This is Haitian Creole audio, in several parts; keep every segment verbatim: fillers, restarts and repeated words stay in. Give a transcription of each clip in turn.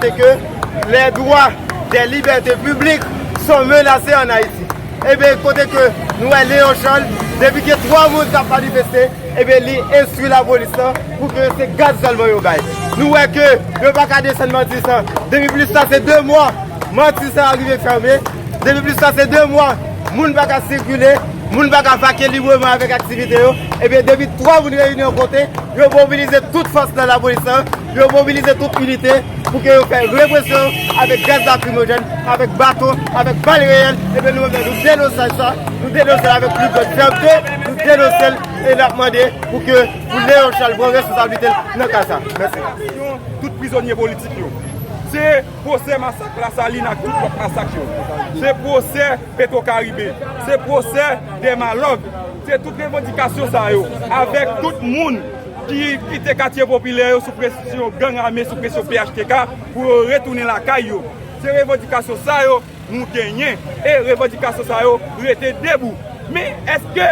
C'est que les droits des libertés publiques sont menacés en Haïti. Ebyen, kote ke nou wè Léon Charles, depi gen twa moun k ap manifeste, ebyen, li enstwi lapolis lan pou ke se gaz sèlman yo bay. Nou wè ke yo pa ka desann Matisan. Depi plis pase de mwa, Matisan a rive fèmen. Depi plis pase de mwa, moun pa ka sikile, moun pa ka vake libreman avèk aktivite yo. Ebyen, depi twa moun reyini yon kote, yo mobilize tout fòs nan lapolis lan, yo mobilize tout inite pou ke yo fè represyon avèk gaz lakrimojèn, avèk baton, avèk bal reyèl. Ebyen, nou menm, nou denonse sa, nou denonse l avèk pli grann fèmte, nou denonse l e n ap mande pou ke, pou Léon Charles pran responsablite l nan ka sa. Mèsi. Tout prizonye politik yo. Se pwosè masak Lasalin ak tout lòt masak yo. Se pwosè Petwokaribe. Se pwosè Dèmalòg. Se tout revandikasyon sa yo, avèk tout moun ki kite katye popilè yo sou presyon gang ame, sou presyon P H T K, pou yo retounen lakay yo. Se revandikasyon sa yo nou genyen, e revandikasyon sa yo rete debou. Men èske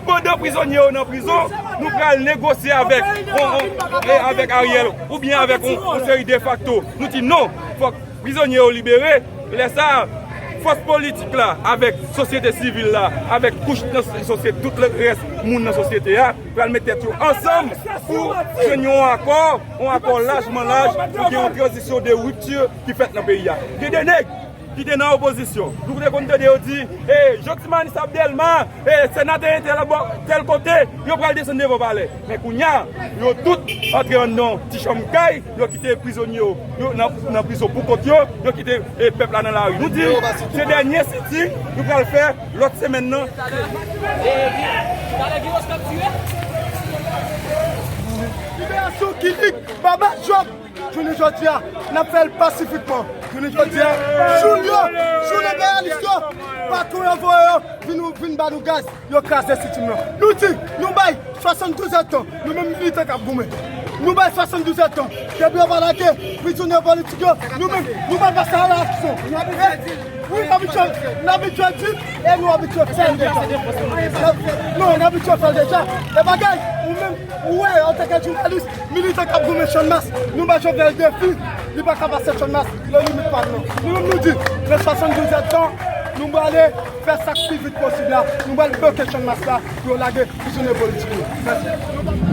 pandan prizonye yo nan prizon, nou pral negosye avèk, on, on, e avèk Ariel oubyen avèk on, on seri defakto? Nou di non, fòk prizonye yo libere. Lè sa a, fòs politik la avèk sosyete sivil la, avèk kouch nan sosyete, tout lè rès moun nan sosyete a pral met tèt yo ansanm pou jwenn yon akò, yon akò lajman laj, pou gen yon tranzisyon de ripti ki fèt nan peyi a. Gen de nèg ki te nan opozisyon, nou te konn tande yo di, e Jotimanis ap Dèlma, e senatè entèl ap bò tèl kote, yo pral desann devan palè. Men kounye a, yo tout antre anndan ti chanm kay, yo kite prizonye yo, yo nan, nan prizon pou kont yo, yo kite, e, pèp la nan lari. Nou di, se dènye sitin nou pral fè lòt semèn nan. Liberasyon Kilik, Baba Job. Jounen jodi a, n ap fè l pasifikman. Jounen jodi a, jou yo, jou enpeyalis yo, patwon yo voye yo vin, vin ba nou gaz, yo kraze sitin nan. Nou di, nou bay swasanndouz èdtan, nou menm militan k ap goumen. Nou bay swasanndouz èdtan. Depi yo pa lage prizonye politik yo, nou menm, nou pa pase a laksyon. Wi, n abitye, n abitye di, e nou abitye fè l deja. Non, n abitye fè l deja. E bagay, ou menm, ou wè, antanke jounalis, militan k ap goumen Channmas, nou bay Jovenel defi, li pa ka pase Channmas nan limit pa l nan. Nou menm nou di, nan swasanndouz èdtan, nou prale fè sa k pi vit posib la, nou pral bloke Channmas la pou yo lage prizonye politik yo. Mèsi.